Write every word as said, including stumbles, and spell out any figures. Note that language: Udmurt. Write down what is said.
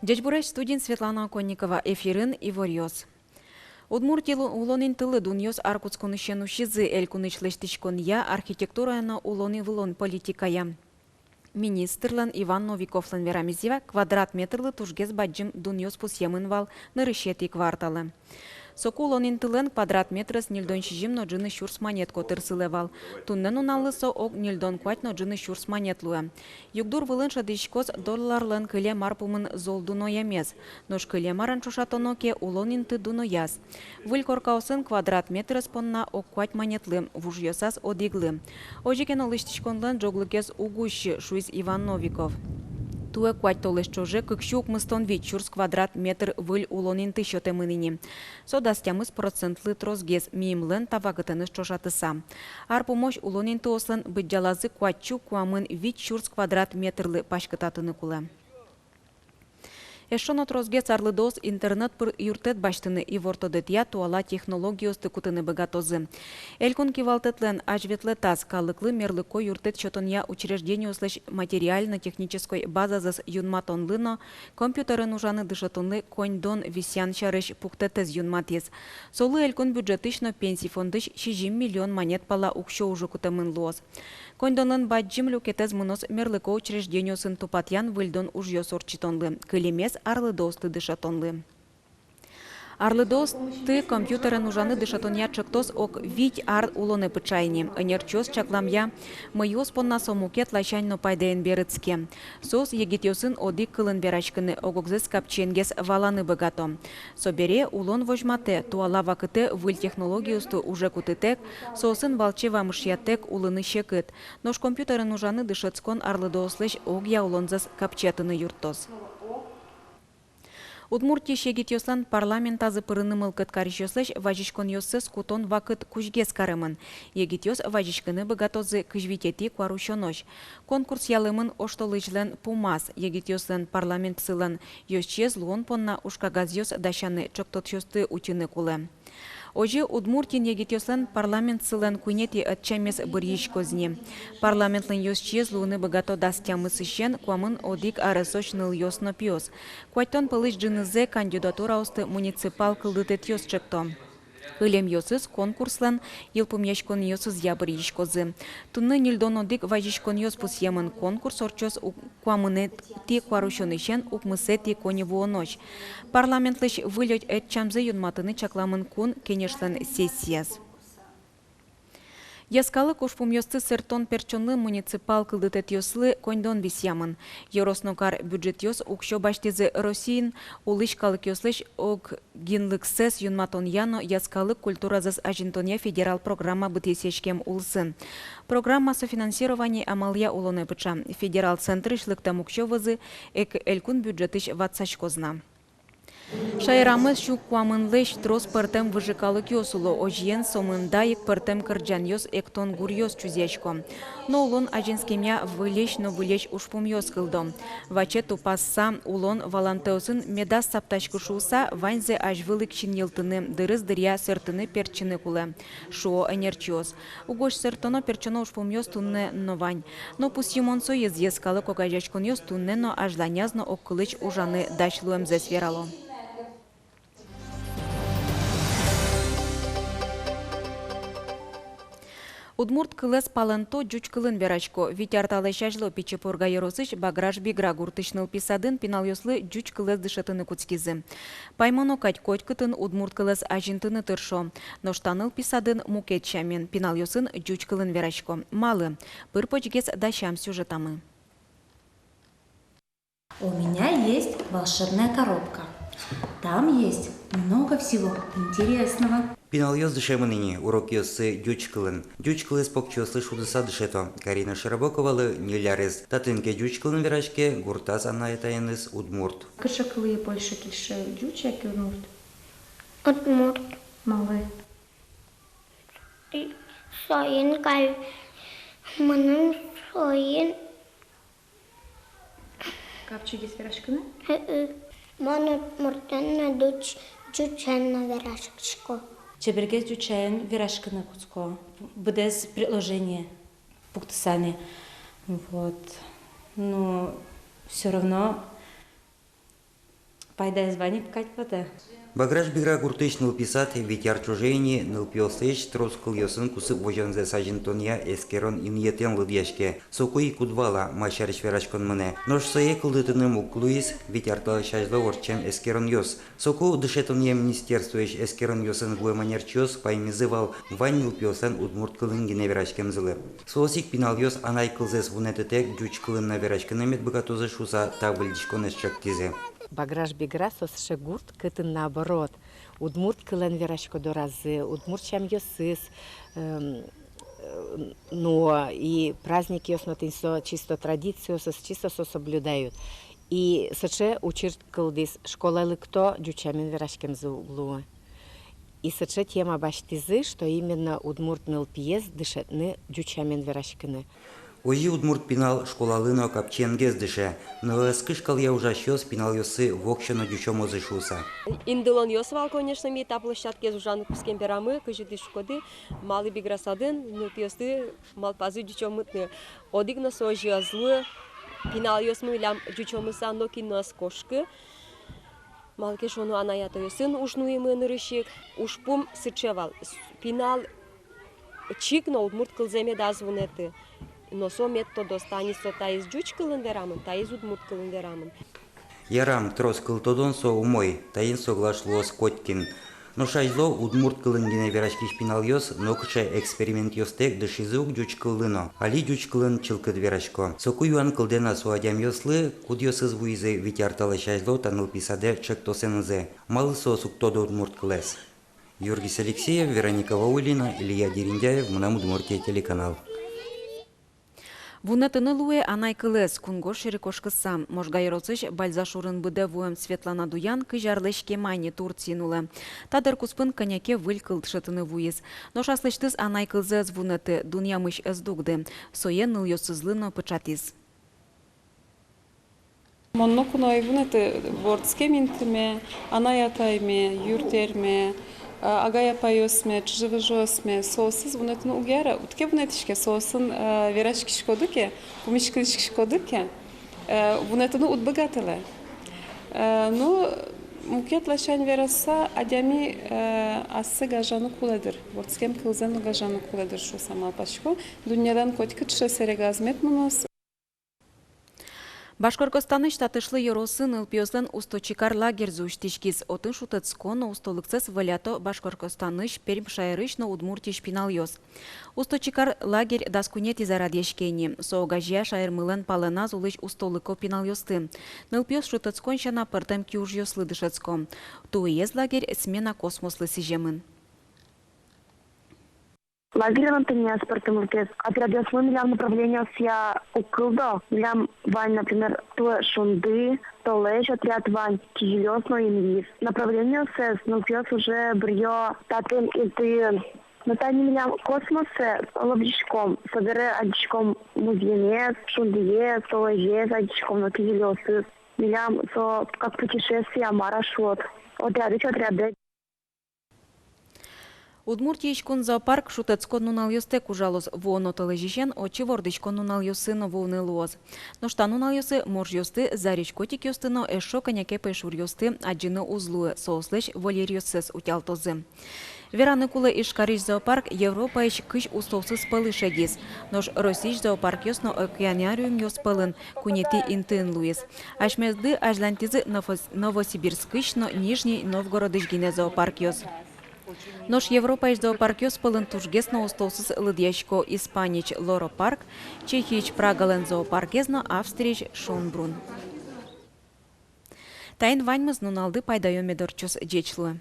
Ӟечбуресь, студиын Светлана Оконникова, эфирын иворъёс. Удмуртилы улон интылы дунъёс ар кутсконысен усизы. Элькунысь лэсьтӥськонъя, архитектурая но улон-вылон политикая министрлэн Иван Новиковлэн верамезъя, квадрат метрлы тужгес бадӟым дунъёс пусъемын вал нырысетӥ кварталэ. Соку улон интылэн квадрат метрез ньыльдон сизьым но ӝыны сюрс манет котыр сылэ вал. Туннэ нуналлы со ог ньыльдон куать но ӝыны сюрс манет луэ. Югдур вылын шӧдӥськоз долларлэн кылем ар пумын зол дуноямез. Нош кылем арын ӵошатоно ке, улон инты дунояз. Выль коркаосын квадрат метрез понна ог куать манетлы, вужъёсаз одӥглы. Озьы ке но лэсьтӥськонлэн ӝоглыкез уг усьы, шуиз Иван Новиков. Туэ куать толэзь ӵоже кык сю укмыстон вить сюрс квадрат метр выль улон инты сётэмын ини. Со дас тямыс процентлы тросгес, мимален та вакытэныз ӵошатыса. Ар пумозь улон интыослэн быдӟалазы куать сю куамын вить сюрс квадрат метрлы паськытатыны кулэ. Эшшо но тросгес арлыдоос интернет пыр юрттэт басьтыны, ивортодэтъя туала технологиосты кутыны быгатозы. Элькун кивалтэтлэн азьветлытаз калыклы мерлыко юрттэт сётонъя учреждениослэсь материально-технической базазэс юнматонлы но компьютерен ужаны дышетонлы коньдон висъян сярысь пуктэтэз юнматӥз. Солы элькун бюджетысь но Пенси фондысь сизьым миллион манет пала уксё уже кутэмын луоз. Коньдонлэн бадӟым люкетэз мыноз мерлыко учреждениосын тупатъян-выльдон ужъёс ортчытонлы, кылемез арлыдоосты дышетонлы. Арлыдоосты компьютерен ужаны дышетонъя ӵектос ог вить ар улонэ пыӵа ини. Ӧнерчиос чакламъя, мӧйыос понна со мукет ласянь но пайдаен берытске. Соос егитъёсын одӥг кылын вераськыны, ог-огзэс капчиенгес валаны быгато. Собере улон возьматэ, туала вакытэ выль технологиосты уже кутытэк, соосын валче вамышъятэк улыны секыт. Нош компьютерен ужаны дышетскон арлыдоослэсь огъя улонзэс капчиятыны юрттоз. Удмуртиысь егитъёслэн парламентазы пырыны мылкыд карисьёслэсь вазиськонъёссэс кутон вакыт кузьгес каремын. Егитъёс вазиськыны быгатозы кызь витетӥ куарусёнозь. Конкурс ялэмын оштолэзьлэн пумаз. Егитъёслэн парламентсылэн ёзчиез луон понна ужкагазъёс дасяны, ӵектосъёсты утьыны кулэ. Озьы Удмуртиын егитъёслэн парламентсылэн куинетӥ ӧтчамез быръиськоз ни. Парламентлэн ёзчиез луыны быгато дас тямысысен куамын одӥг аресозь нылъёс но пиос. Куатьтон пӧлысь ӝынызэ кандидатураосты муниципал кылдытэтъёс ӵекто. Кылемъёсыз конкурслэн йылпумъяськонъёсызъя быръиськозы. Туннэ ньыльдон одӥг вазиськонъёс пусъемын. Конкурс ортчоз ук куамынэтӥ куарусёнысен укмысэтӥ коньывуонозь. Парламентлэсь выль ӧтчамзэ юнматыны чакламын Кун Кенешлэн сессияз. Йӧскалык ужпумъёсты сэрттон-пертчонлы муниципал кылдытэтъёслы коньдон висъямын. Ёрос но кар бюджетъёс уксё басьтӥзы Россиын улӥсь калыкъёслэсь ог гинлыксэс юнматонъя но йӧскалык культуразэс азинтонъя федерал программа быдэсъяськем улсын. Программа софинансирования амалъя улонэ пыӵа. Федерал центрысь лыктэм уксё вӧзы ик элькун бюджетысь ватсаськоз на. Шаерамы сю куамынлэсь трос пӧртэм выжы калыкъёс уло, озьыен, сомында ик пӧртэм кырӟанъёс, эктон гуръёс чузъясько. Но улон азинскемъя выльысь но выльысь ужпумъёс кылдо. Ваче тупаса улон валантосын медаз саптаськы шуыса, ваньзэ азьвыл ик синйылтыны, дырыз дыръя сэрттыны-пертчыны кулэ, шуо ӧнерчиос. Угось сэрттоно-пертчоно ужпумъёс туннэ но вань. Но пусйымон соиз: йӧскалык огазеяськонъёс туннэ но, азьланяз но огкылысь ужаны дась луэмзэс верало. Удмурт кылэз палэнто, ӟуч кылын верасько. Вить ар талэсь азьло Пичи Пурга ёросысь Баграш-Бигра гуртысь нылпи садын пиналъёслы ӟуч кылэз дышетыны кутскизы. Паймоно кадь, котькытын удмурт кылэз азинтыны тыршо. Нош та нылпи садын мукет сямен, пиналъёсын ӟуч кылын верасько. Малы? Пыр-почгес дасям сюжетамы. У меня есть волшебная коробка. Там есть много всего интересного. Пиналъёс дышемын ини, урокъёссы ӟуч кылын. Ӟуч кылэз покчиослы шудыса дышето. Карина Широбоковалы ньыль арес. Татын ке ӟуч кылын вераське, гуртаз анай-атаеныз удмурт. Кыӵе кылэ больше кельше, ӟуч яке удмурт? Удмурт. Малы? И соин каль, мыным соин. Капчигес вераськыны? Э-э. Мон удмуртэн но ӟуч, ӟучен но вераськисько. Чебергес ӟучен вераськыны кутско. Быдэс предложение пуктыса ни. Вот. Ну, всё равно Пайдаез вань ик кадь потэ. Баграш-Бигра гуртысь нылпи сад вить ар ӵоже ини нылпиослэсь трос кылъёсын кусып возёнзэс азинтонъя эскерон инъетэн лыдъяське. Соку ик уд вала, ма сярысь вераськон мынэ. Нош сое кылдытыны муг луиз вить ар талэсь азьло ортчем эскеронъёс. Соку дышетонъя министерствоысь эскеронъёсын вуэм ӧнерчиос паймизы вал вань нылпиослэн удмурт кылын гинэ вераськемзылы. Соос ик пиналъёс анай кылзэс вунэтытэк ӟуч кылын но вераськыны мед быгатозы шуыса та выльдӥськонэз чектӥзы. Баграш-Бигра со сыӵе гурт, кытын, наоборот, удмурт кылын верасько доразы, удмурт сямъёсыз, эм, э, но и праздникъёс но тӥни со чисто традициосыз, чисто со соблюдают. И сыӵе учыр кылдӥз: школае лыкто, ӟуч сямен вераськемзы уг луы. И сыӵе тема басьтӥзы, что именно удмурт нылпиез дышетыны ӟуч сямен вераськыны. Озьы удмурт пинал школалы но капчиенгес дыше, но ӧз кышкалъя ужасьёс пиналъёссы воксё но ӟучомозы шуыса. Индылонъёс вал, конечно, ми та площадкаез ужаны кутскем берамы, кызьы тӥ шуиськоды, малы Бигра садын нылпиосты малпазы ӟучомытыны. Одӥг но со озьы ӧз луы, пиналъёсмы милям ӟучомыса нокин но ӧз кошкы. Малы ке шуоно, анай-атайёсын уж нуимы нырысь ик. Ужпум сыӵе вал: с-, пинал чик но удмурт кылзэ медаз вунэты. Но со мед тодоз: тани со таиз ӟуч кылын верамын, таиз удмурт кылын верамын. Ярам, трос кыл тодон — со умой, таин соглаш луоз котькин. Нош азьло удмурт кылын гинэ вераськись пиналъёс нокыӵе экспериментъёстэк дышизы ук ӟуч кыллы но. Али ӟуч кылын чылкыт верасько. Соку юан кылдэ на со адямиослы, кудъёсыз вуизы вить ар талэсь азьло та нылпи садэ чектосэнызы: малы соос уг тодо удмурт кылэз. Юргис Алексеев, Вероника Ваулина, Илья Дерендяев, «Мынам Удмуртие» телеканал. Вунэтыны луэ анай кылэз, кунгож сьӧры кошкыса. Можга ёросысь Бальзашурын быдэ вуэм Светлана Дуян кызь арлэсь кема ини Турциын улэ. Та дыр куспын кӧня ке выль кыл дышетыны вуиз. Нош аслэсьтыз анай кылзэ ӧз вунэты, дунъямысь ӧз дугды. Сое нылъёсызлы но пыӵатӥз. Мон ноку но ӧй вунэты вордскем интыме, анай-атайме, юртэрме, а, агай-апайёсме, чыжы-выжыосме. Соосыз вунэтыны уг яра. Уд ке вунэтӥське, соосын, а, вераськиськоды ке, пумиськылӥськиськоды ке, а, вунэтыны уд быгатылэ. А, ну, мукет ласянь вераса, адями, а, ассэ гажаны кулэ дыр, вордскем кылзэ но гажаны кулэ дыр шуыса малпасько. Дуннелэн котькыӵе сэрегаз мед мыноз. Башкортостанысь Татышлы ёросын нылпиослэн «Усточикар» лагерьзы усьтӥськиз. Отын шутэтско но устолыксэс волято Башкортостанысь, Пермь шаерысь но Удмуртиысь пиналъёс. «Усточикар» лагерь дас куинетӥзэ радъяське ини. Со огазея шаермылэн палэназ улӥсь устолыко пиналъёсты. Нылпиос шутэтскон сяна пӧртэм киужъёслы дышетско. Туэез лагерь «Смена космослы» сӥземын. Лагерьын тӥни аспӧртэмлыкез: отрядъёсмы милям направлениосъя уг кылдо. Милям вань, например, туэ шунды, толэзь отряд вань, кизилиос но инъет. Направлениоссэс нылпиос уже быръё татын, интыын. Но тани милям космоссэ лобӟиськом, собере адӟиськом музъемез, шундыез, толэзез адӟиськом но кизилиосыз. Милям со как путешествие, мар-а шуод, отрядысь отрядэ. Удмуртиысь кун зоопарк шутэтскон нуналъёстэк ужалоз. Вуоно толэзьысен отчы вордӥськон нуналъёсы но вуыны луоз. Нош та нуналъёсы моржъёсты, зарезь котикъёсты но эшшо кӧня ке пӧйшуръёсты адӟыны уз луы, соослэсь вольеръёссэс утялтозы. Вераны кулэ, Ижкарысь зоопарк Европаысь кызь устоосыз пӧлы шедиз. Нош Россиысь зоопаркъёс но океанариумъёс пӧлын куинетӥ интыын луиз. Асьмеды азьлантӥзы Новос-, Новосибирскысь но Нижний Новгородысь гинэ зоопаркъёс. Нош Европаысь зоопаркъёс пӧлын тужгес но устоосыз лыдъясько Испаниысь Лоро парк, Чехиысь Прагалэн зоопаркез но Австриысь Шонбрунн. Таин ваньмыз. Нуналды пайдаё мед ортчоз. Ӟеч луэ.